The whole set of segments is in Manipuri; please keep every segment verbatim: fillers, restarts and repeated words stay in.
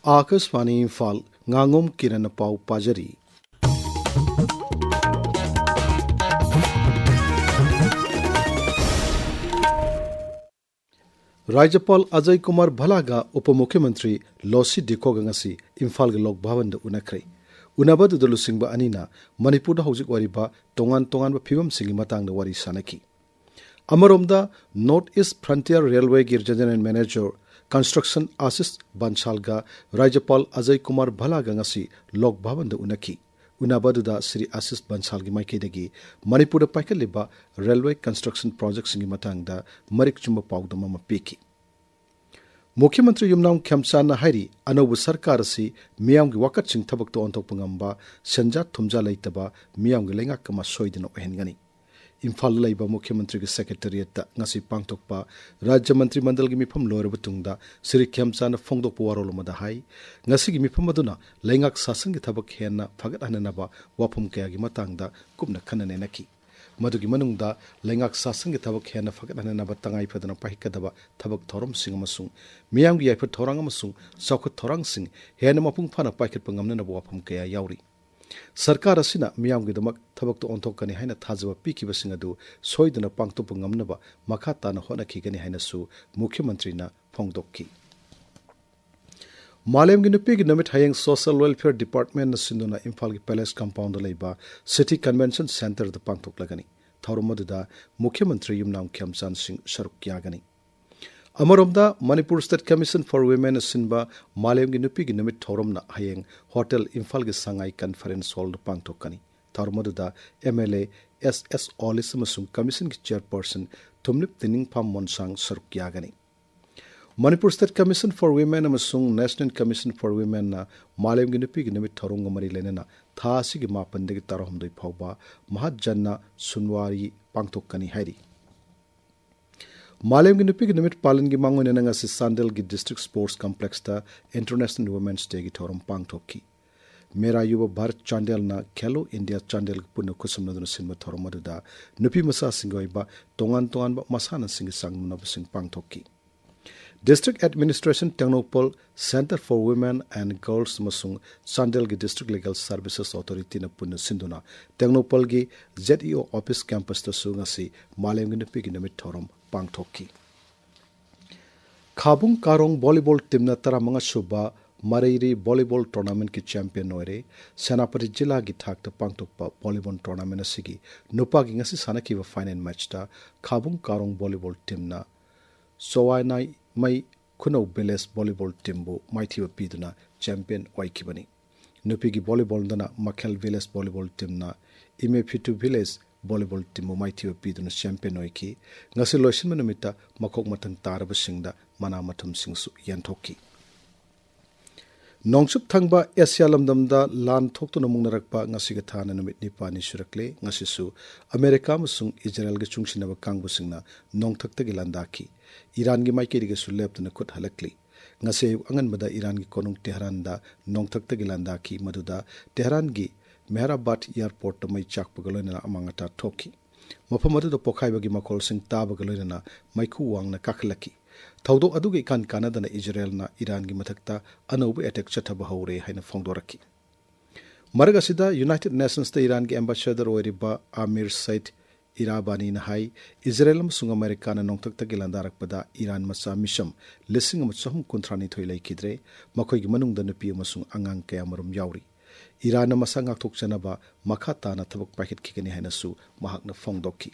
ꯑꯥꯀꯥꯁꯕꯥꯅꯤ ꯏꯝꯐꯥꯜ, ꯉꯥꯉꯣꯝ ꯀꯤꯔꯟꯅ ꯄꯥꯎ ꯄꯥꯖꯔꯤ꯫ ꯔꯥꯖ꯭ꯌꯄꯥꯜ ꯑꯖꯌ ꯀꯨꯃꯥꯔ ꯚꯜꯂꯥꯒ ꯎꯄ ꯃꯨꯈ꯭ꯌꯃꯟꯇ꯭ꯔꯤ ꯂꯣꯁꯤ ꯗꯤꯈꯣꯒ ꯉꯁꯤ ꯏꯝꯐꯥꯜꯒꯤ ꯂꯣꯛ ꯚꯕꯟꯗ ꯎꯅꯈ꯭ꯔꯦ꯫ ꯎꯅꯕ ꯑꯗꯨꯗ ꯂꯨꯆꯤꯡꯕ ꯑꯅꯤꯅ ꯃꯅꯤꯄꯨꯔꯗ ꯍꯧꯖꯤꯛ ꯑꯣꯏꯔꯤꯕ ꯇꯣꯉꯥꯟ ꯇꯣꯉꯥꯟꯕ ꯐꯤꯕꯝꯁꯤꯡꯒꯤ ꯃꯇꯥꯡꯗ ꯋꯥꯔꯤ ꯁꯥꯅꯈꯤ꯫ ꯑꯃꯔꯣꯝꯗ, ꯅꯣꯔꯠ ꯏꯁ ꯐ꯭ꯔꯟꯇꯤꯌꯔ ꯔꯦꯜꯋꯦꯒꯤ general manager construction Ashish ꯕꯟꯁꯥꯜꯒ ꯔꯥꯖ꯭ꯌꯄꯥꯜ Ajay Kumar ꯚꯜꯂꯥꯒ ꯉꯁꯤ ꯂꯣꯛ ꯚꯕꯟꯗ ꯎꯅꯈꯤ꯫ ꯎꯅꯕ ꯑꯗꯨꯗ ꯁ꯭ꯔꯤ ꯑꯥꯁꯤꯁ ꯕꯟꯁꯥꯜꯒꯤ ꯃꯥꯏꯀꯩꯗꯒꯤ ꯃꯅꯤꯄꯨꯔꯗ ꯄꯥꯏꯈꯠꯂꯤꯕ ꯔꯦꯜꯋꯦ ꯀꯟꯁꯇ꯭ꯔꯛꯁꯟ ꯄ꯭ꯔꯣꯖꯦꯛꯁꯤꯡꯒꯤ ꯃꯇꯥꯡꯗ ꯃꯔꯤꯛ ꯆꯨꯝꯕ ꯄꯥꯎꯗꯝ ꯑꯃ ꯄꯤꯈꯤ꯫ ꯃꯨꯈ꯭ꯌꯃꯟꯇ꯭ꯔꯤ ꯌꯨꯝꯅꯥꯝ ꯈꯦꯝꯆꯥꯟꯅ ꯍꯥꯏꯔꯤ, ꯑꯅꯧꯕ ꯁꯔꯀꯥꯔ ꯑꯁꯤ ꯃꯤꯌꯥꯝꯒꯤ ꯋꯥꯀꯠꯁꯤꯡ ꯊꯕꯛꯇ ꯑꯣꯟꯊꯣꯛꯄ ꯉꯝꯕ, ꯁꯦꯟꯖꯥ ꯊꯨꯝꯖꯥ ꯂꯩꯇꯕ ꯃꯤꯌꯥꯝꯒꯤ ꯂꯩꯉꯥꯛ ꯑꯃ ꯁꯣꯏꯗꯅ ꯑꯣꯏꯍꯟꯒꯅꯤ꯫ ꯏꯝꯐꯥꯜꯗ ꯂꯩꯕ ꯃꯨꯈ꯭ꯌꯃꯟꯇ꯭ꯔꯤꯒꯤ ꯁꯦꯀ꯭ꯔꯦꯇꯔꯤꯌꯦꯠꯇ ꯉꯁꯤ ꯄꯥꯡꯊꯣꯛꯄ ꯔꯥꯖ꯭ꯌ ꯃꯟꯇ꯭ꯔꯤ ꯃꯟꯗꯜꯒꯤ ꯃꯤꯐꯝ ꯂꯣꯏꯔꯕ ꯇꯨꯡꯗ ꯁ꯭ꯔꯤ ꯈꯦꯝꯆꯥꯟꯅ ꯐꯣꯡꯗꯣꯛꯄ ꯋꯥꯔꯣꯜ ꯑꯃꯗ ꯍꯥꯏ, ꯉꯁꯤꯒꯤ ꯃꯤꯐꯝ ꯑꯗꯨꯅ ꯂꯩꯉꯥꯛ ꯁꯥꯁꯟꯒꯤ ꯊꯕꯛ ꯍꯦꯟꯅ ꯐꯒꯠꯍꯟꯅꯅꯕ ꯋꯥꯐꯝ ꯀꯌꯥꯒꯤ ꯃꯇꯥꯡꯗ ꯀꯨꯞꯅ ꯈꯟꯅ ꯅꯩꯅꯈꯤ꯫ ꯃꯗꯨꯒꯤ ꯃꯅꯨꯡꯗ ꯂꯩꯉꯥꯛ ꯁꯥꯁꯟꯒꯤ ꯊꯕꯛ ꯍꯦꯟꯅ ꯐꯒꯠꯍꯟꯅꯅꯕ ꯇꯉꯥꯏ ꯐꯗꯅ ꯄꯥꯏꯈꯠꯀꯗꯕ ꯊꯕꯛ ꯊꯧꯔꯝꯁꯤꯡ ꯑꯃꯁꯨꯡ ꯃꯤꯌꯥꯝꯒꯤ ꯌꯥꯏꯐ ꯊꯧꯔꯥꯡ ꯑꯃꯁꯨꯡ ꯆꯥꯎꯈꯠ ꯊꯧꯔꯥꯡꯁꯤꯡ ꯍꯦꯟꯅ ꯃꯄꯨꯡ ꯐꯥꯅ ꯄꯥꯏꯈꯠꯄ ꯉꯝꯅꯅꯕ ꯋꯥꯐꯝ ꯀꯌꯥ ꯌꯥꯎꯔꯤ꯫ ꯁꯔꯀꯥꯔ ꯑꯁꯤꯅ ꯃꯤꯌꯥꯝꯒꯤꯗꯃꯛ ꯊꯕꯛꯇ ꯑꯣꯟꯊꯣꯛꯀꯅꯤ ꯍꯥꯏꯅ ꯊꯥꯖꯕ ꯄꯤꯈꯤꯕꯁꯤꯡ ꯑꯗꯨ ꯁꯣꯏꯗꯅ ꯄꯥꯡꯊꯣꯛꯄ ꯉꯝꯅꯕ ꯃꯈꯥ ꯇꯥꯅ ꯍꯣꯠꯅꯈꯤꯒꯅꯤ ꯍꯥꯏꯅꯁꯨ ꯃꯨꯈ꯭ꯌꯃꯟꯇ꯭ꯔꯤꯅ ꯐꯣꯡꯗꯣꯛꯈꯤ꯫ ꯃꯥꯂꯦꯝꯒꯤ ꯅꯨꯄꯤꯒꯤ ꯅꯨꯃꯤꯠ ꯍꯌꯦꯡ ꯁꯣꯁꯤꯌꯦꯜ ꯋꯦꯜꯐꯤꯌꯔ ꯗꯤꯄꯥꯔꯠꯃꯦꯟꯅ ꯁꯤꯟꯗꯨꯅ ꯏꯝꯐꯥꯜꯒꯤ ꯄꯦꯂꯦꯁ ꯀꯝꯄꯥꯎꯟꯗ ꯂꯩꯕ ꯁꯤꯇꯤ ꯀꯟꯚꯦꯟꯁꯟ ꯁꯦꯟꯇꯔꯗ ꯄꯥꯡꯊꯣꯛꯂꯒꯅꯤ꯫ ꯊꯧꯔꯝ ꯑꯗꯨꯗ ꯃꯨꯈ꯭ꯌꯃꯟꯇ꯭ꯔꯤ ꯌꯨꯝꯅꯥꯝ ꯈꯦꯝꯆꯥꯟ ꯁꯤꯡ ꯁꯔꯨꯛ ꯌꯥꯒꯅꯤ꯫ ꯑꯃꯔꯣꯝꯗ, ꯃꯅꯤꯄꯨꯔ ꯁ꯭ꯇꯦꯠ ꯀꯃꯤꯁꯟ ꯐꯣꯔ ꯋꯤꯃꯦꯟꯅ ꯁꯤꯟꯕ ꯃꯥꯂꯦꯝꯒꯤ ꯅꯨꯄꯤꯒꯤ ꯅꯨꯃꯤꯠ ꯊꯧꯔꯝꯅ ꯍꯌꯦꯡ ꯍꯣꯇꯦꯜ ꯏꯝꯐꯥꯜꯒꯤ ꯁꯉꯥꯏ ꯀꯟꯐꯔꯦꯟꯁ ꯍꯣꯜꯗ ꯄꯥꯡꯊꯣꯛꯀꯅꯤ꯫ ꯊꯧꯔꯝ ꯑꯗꯨꯗ ꯑꯦꯝ ꯑꯦꯜ ꯑꯦ ꯑꯦꯁ ꯑꯦꯁ ꯑꯣꯂꯤꯁ ꯑꯃꯁꯨꯡ ꯀꯃꯤꯁꯟꯒꯤ ꯆꯦꯌꯔꯄꯔꯁꯟ ꯊꯨꯝꯂꯤꯞ ꯇꯤꯅꯤꯡꯐꯥꯝ ꯃꯣꯟꯁꯥꯡ ꯁꯔꯨꯛ ꯌꯥꯒꯅꯤ꯫ Manipur state commission four women ꯑꯃꯁꯨꯡ ꯅꯦꯁꯅꯦꯜ ꯀꯃꯤꯁꯟ ꯐꯣꯔ ꯋꯤꯃꯦꯟꯅ ꯃꯥꯂꯦꯝꯒꯤ ꯅꯨꯄꯤꯒꯤ ꯅꯨꯃꯤꯠ ꯊꯧꯔꯝꯒ ꯃꯔꯤ ꯂꯩꯅꯅ ꯊꯥ ꯑꯁꯤꯒꯤ ꯃꯥꯄꯟꯗꯒꯤ ꯇꯔꯥꯍꯨꯝꯗꯣꯏ ꯐꯥꯎꯕ ꯃꯍꯥꯖꯟꯅ ꯁꯨꯟꯋꯥꯔꯤ ꯄꯥꯡꯊꯣꯛꯀꯅꯤ ꯍꯥꯏꯔꯤ꯫ ꯃꯥꯂꯦꯝꯒꯤ ꯅꯨꯄꯤꯒꯤ ꯅꯨꯃꯤꯠ ꯄꯥꯂꯟꯒꯤ ꯃꯥꯡꯑꯣꯏꯅꯅ ꯉꯁꯤ ꯆꯥꯟꯗꯦꯜꯒꯤ ꯗꯤꯁꯇ꯭ꯔꯤꯛ ꯁ꯭ꯄꯣꯔꯠꯁ ꯀꯝꯄ꯭ꯂꯦꯛꯁꯇ ꯏꯟꯇꯔꯅꯦꯁꯅꯦꯜ ꯋꯨꯃꯦꯟꯁ ꯗꯦꯒꯤ ꯊꯧꯔꯝ ꯄꯥꯡꯊꯣꯛꯈꯤ꯫ ꯃꯦꯔꯥ ꯌꯨꯕ ꯚꯥꯔꯠ ꯆꯥꯟꯗꯦꯜꯅ ꯈꯦꯂꯣ ꯏꯟꯗꯤꯌꯥ ꯆꯥꯟꯗꯦꯜꯒ ꯄꯨꯟꯅ ꯈꯨꯠꯁꯝꯅꯗꯨꯅ ꯁꯤꯟꯕ ꯊꯧꯔꯝ ꯑꯗꯨꯗ ꯅꯨꯄꯤ ꯃꯆꯥꯁꯤꯡꯒꯤ ꯑꯣꯏꯕ ꯇꯣꯉꯥꯟ ꯇꯣꯉꯥꯟꯕ ꯃꯁꯥꯟꯅꯁꯤꯡꯒꯤ ꯆꯥꯡꯗꯝꯅꯕꯁꯤꯡ ꯄꯥꯡꯊꯣꯛꯈꯤ꯫ District Administration Tengnoupal, Centre for Women and Girls ꯑꯃꯁꯨꯡ ꯆꯥꯟꯗꯦꯜꯒꯤ District Legal Services Authorityꯅ ꯄꯨꯟꯅ ꯁꯤꯟꯗꯨꯅ ꯇꯦꯡꯅꯧꯄꯜꯒꯤ Z E O office campusꯇꯁꯨ ꯉꯁꯤ ꯃꯥꯂꯦꯝꯒꯤ ꯅꯨꯄꯤꯒꯤ ꯅꯨꯃꯤꯠ ꯊꯧꯔꯝ ꯄꯥꯡꯊꯣꯛꯈꯤ꯫ ꯈꯥꯕꯨꯡ ꯀꯥꯔꯣꯡ volleyball teamꯅ ꯇꯔꯥꯃꯉꯥ ꯁꯨꯕ ꯃꯔꯩꯔꯤ volleyball tournamentꯀꯤ champion ꯑꯣꯏꯔꯦ꯫ ꯁꯦꯅꯥꯄꯇꯤ ꯖꯤꯂꯥꯒꯤ ꯊꯥꯛꯇ ꯄꯥꯡꯊꯣꯛꯄ volleyball tournament ꯑꯁꯤꯒꯤ ꯅꯨꯄꯥꯒꯤ ꯉꯁꯤ ꯁꯥꯟꯅꯈꯤꯕ final matchꯇ ꯈꯥꯕꯨꯡ ꯀꯥꯔꯣꯡ volleyball teamꯅ ꯆꯋꯥꯏꯅꯥꯏꯃꯩ ꯈꯨꯅꯧ village volleyball teamꯕꯨ ꯃꯥꯏꯊꯤꯕ ꯄꯤꯗꯨꯅ champion ꯑꯣꯏꯈꯤꯕꯅꯤ꯫ ꯅꯨꯄꯤꯒꯤ volleyballꯗꯅ ꯃꯈꯦꯜ village volleyball teamꯅ ꯏꯃꯦꯐꯤꯇꯨ village volleyball teamꯕꯨ ꯃꯥꯏꯊꯤꯕ ꯄꯤꯗꯨꯅ champion ꯑꯣꯏꯈꯤ꯫ ꯉꯁꯤ ꯂꯣꯏꯁꯤꯟꯕ ꯅꯨꯃꯤꯠꯇ ꯃꯈꯣꯛ ꯃꯊꯪ ꯇꯥꯔꯕꯁꯤꯡꯗ ꯃꯅꯥ ꯃꯊꯨꯝꯁꯤꯡꯁꯨ ꯌꯦꯟꯊꯣꯛꯈꯤ꯫ ꯅꯣꯡꯆꯨꯞ ꯊꯪꯕ ꯑꯦꯁꯤꯌꯥ ꯂꯝꯗꯝꯗ ꯂꯥꯟ ꯊꯣꯛꯇꯨꯅ ꯃꯨꯛꯅꯔꯛꯄ ꯉꯁꯤꯒ ꯊꯥꯅ ꯅꯨꯃꯤꯠ ꯅꯤꯄꯥꯜꯅꯤ ꯁꯨꯔꯛꯂꯦ꯫ ꯉꯁꯤꯁꯨ ꯑꯃꯦꯔꯤꯀꯥ ꯑꯃꯁꯨꯡ ꯏꯖꯔꯦꯜꯒꯤ ꯆꯨꯡꯁꯤꯟꯅꯕ ꯀꯥꯡꯕꯨꯁꯤꯡꯅ ꯅꯣꯡꯊꯛꯇꯒꯤ ꯂꯥꯟꯗꯥꯈꯤ꯫ ꯏꯔꯥꯟꯒꯤ ꯃꯥꯏꯀꯩꯗꯒꯤꯁꯨ ꯂꯦꯞꯇꯅ ꯈꯨꯠ ꯍꯜꯂꯛꯂꯤ꯫ ꯉꯁꯤ ꯑꯌꯨꯛ ꯑꯉꯟꯕꯗ ꯏꯔꯥꯟꯒꯤ ꯀꯣꯅꯨꯡ ꯇꯦꯍꯔꯥꯟꯗ ꯅꯣꯡꯊꯛꯇꯒꯤ ꯂꯥꯟꯗꯥꯈꯤ, ꯃꯗꯨꯗ ꯇꯦꯍꯔꯥꯟꯒꯤ ꯃꯦꯍꯔꯥꯕꯥꯗ airportꯇ ꯃꯩ ꯆꯥꯛꯄꯒ ꯂꯣꯏꯅꯅ ꯑꯃꯥꯡ ꯑꯇꯥ ꯊꯣꯛꯈꯤ꯫ ꯃꯐꯝ ꯑꯗꯨꯗ ꯄꯣꯈꯥꯏꯕꯒꯤ ꯃꯈꯣꯜꯁꯤꯡ ꯇꯥꯕꯒ ꯂꯣꯏꯅꯅ ꯃꯩꯈꯨ ꯋꯥꯡꯅ ꯀꯥꯈꯠꯂꯛꯈꯤ꯫ ꯊꯧꯗꯣꯛ ꯑꯗꯨꯒ ꯏꯀꯥꯟ ꯀꯥꯟꯅꯗꯅ ꯏꯖꯔꯦꯜꯅ ꯏꯔꯥꯟꯒꯤ ꯃꯊꯛꯇ ꯑꯅꯧꯕ attack ꯆꯠꯊꯕ ꯍꯧꯔꯦ ꯍꯥꯏꯅ ꯐꯣꯡꯗꯣꯔꯛꯈꯤ꯫ ꯃꯔꯛ ꯑꯁꯤꯗ United Nationsꯇ ꯏꯔꯥꯟꯒꯤ ambassador ꯑꯣꯏꯔꯤꯕ ꯑꯃꯤꯔ ꯁꯩꯗ ꯏꯔꯥꯕꯥꯅꯤꯅ ꯍꯥꯏ, ꯏꯖꯔꯦꯜ ꯑꯃꯁꯨꯡ ꯑꯃꯦꯔꯤꯀꯥꯅ ꯅꯣꯡꯊꯛꯇꯒꯤ ꯂꯥꯟꯗꯥꯔꯛꯄꯗ ꯏꯔꯥꯟ ꯃꯆꯥ ꯃꯤꯁꯝ ꯂꯤꯁꯤꯡ ꯑꯃ ꯆꯍꯨꯝ ꯀꯨꯟꯊ꯭ꯔꯥ ꯅꯤꯊꯣꯏ ꯂꯩꯈꯤꯗ꯭ꯔꯦ, ꯃꯈꯣꯏꯒꯤ ꯃꯅꯨꯡꯗ ꯅꯨꯄꯤ ꯑꯃꯁꯨꯡ ꯑꯉꯥꯡ ꯀꯌꯥꯃꯔꯨꯝ ꯌꯥꯎꯔꯤ꯫ ꯏꯔꯥꯟꯅ ꯃꯁꯥ ꯉꯥꯛꯊꯣꯛꯆꯅꯕ ꯃꯈꯥ ꯇꯥꯅ ꯊꯕꯛ ꯄꯥꯏꯈꯠꯈꯤꯒꯅꯤ ꯍꯥꯏꯅꯁꯨ ꯃꯍꯥꯛꯅ ꯐꯣꯡꯗꯣꯛꯈꯤ꯫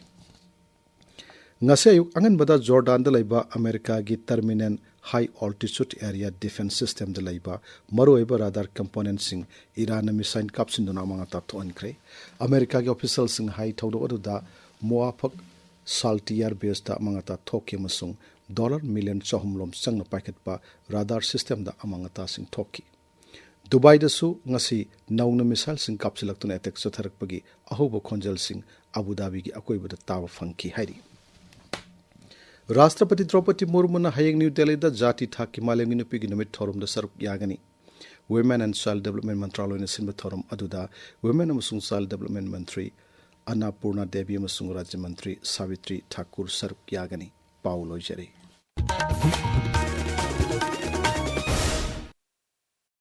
ꯉꯁꯤ ꯑꯌꯨꯛ ꯑꯉꯟꯕꯗ ꯖꯣꯔꯗꯥꯟꯗ ꯂꯩꯕ ꯑꯃꯦꯔꯤꯀꯥꯒꯤ Terminal High Altitude Area Defense Systemꯗ ꯂꯩꯕ ꯃꯔꯨꯑꯣꯏꯕ radar componentꯁꯤꯡ ꯏꯔꯥꯟꯅ missile ꯀꯥꯞꯁꯤꯟꯗꯨꯅ ꯑꯃꯥꯡ ꯑꯇꯥ ꯊꯣꯛꯍꯟꯈ꯭ꯔꯦ꯫ ꯑꯃꯦꯔꯤꯀꯥꯒꯤ officialꯁꯤꯡ ꯍꯥꯏ, ꯊꯧꯗꯣꯛ ꯑꯗꯨꯗ ꯃꯣꯋꯥꯐꯛ ꯁꯥꯜꯇꯤꯌꯥꯔ baseꯇ ꯑꯃꯥꯡ ꯑꯇꯥ ꯊꯣꯛꯈꯤ ꯑꯃꯁꯨꯡ dollar million ꯆꯍꯨꯝ ꯂꯣꯝ ꯆꯪꯅ ꯄꯥꯏꯈꯠꯄ radar systemꯗ ꯑꯃꯥꯡ ꯑꯇꯥꯁꯤꯡ ꯊꯣꯛꯈꯤ꯫ ꯗꯨꯕꯥꯏꯗꯁꯨ ꯉꯁꯤ ꯅꯧꯅ missileꯁꯤꯡ ꯀꯥꯞꯁꯤꯜꯂꯛꯇꯨꯅ attack ꯆꯠꯊꯔꯛꯄꯒꯤ ꯑꯍꯧꯕ ꯈꯣꯟꯖꯦꯜꯁꯤꯡ ꯑꯕꯨ ꯙꯥꯕꯤꯒꯤ ꯑꯀꯣꯏꯕꯗ ꯇꯥꯕ ꯐꯪꯈꯤ ꯍꯥꯏꯔꯤ꯫ ꯔꯥꯁꯇ꯭ꯔꯄꯇꯤ ꯗ꯭ꯔꯧꯄꯗꯤ ꯃꯨꯔꯃꯨꯅ ꯍꯌꯦꯡ ꯅ꯭ꯌꯨ ꯗꯦꯜꯂꯤꯗ ꯖꯥꯇꯤ ꯊꯥꯛꯀꯤ ꯃꯥꯂꯦꯝꯒꯤ ꯅꯨꯄꯤꯒꯤ ꯅꯨꯃꯤꯠ ꯊꯧꯔꯝꯗ ꯁꯔꯨꯛ ꯌꯥꯒꯅꯤ꯫ Women and Child Development ꯃꯟꯇ꯭ꯔꯥꯂꯣꯏꯅ ꯁꯤꯟꯕ ꯊꯧꯔꯝ ꯑꯗꯨꯗ Women ꯑꯃꯁꯨꯡ Child Development ꯃꯟꯇ꯭ꯔꯤ ꯑꯟꯅꯄꯨꯔꯅꯥ ꯗꯦꯕꯤ ꯑꯃꯁꯨꯡ ꯔꯥꯖ꯭ꯌ ꯃꯟꯇ꯭ꯔꯤ ꯁꯥꯕꯤꯇ꯭ꯔꯤ ꯊꯥꯀꯨꯔ ꯁꯔꯨꯛ ꯌꯥꯒꯅꯤ꯫ ꯄꯥꯎ ꯂꯣꯏꯖꯔꯦ꯫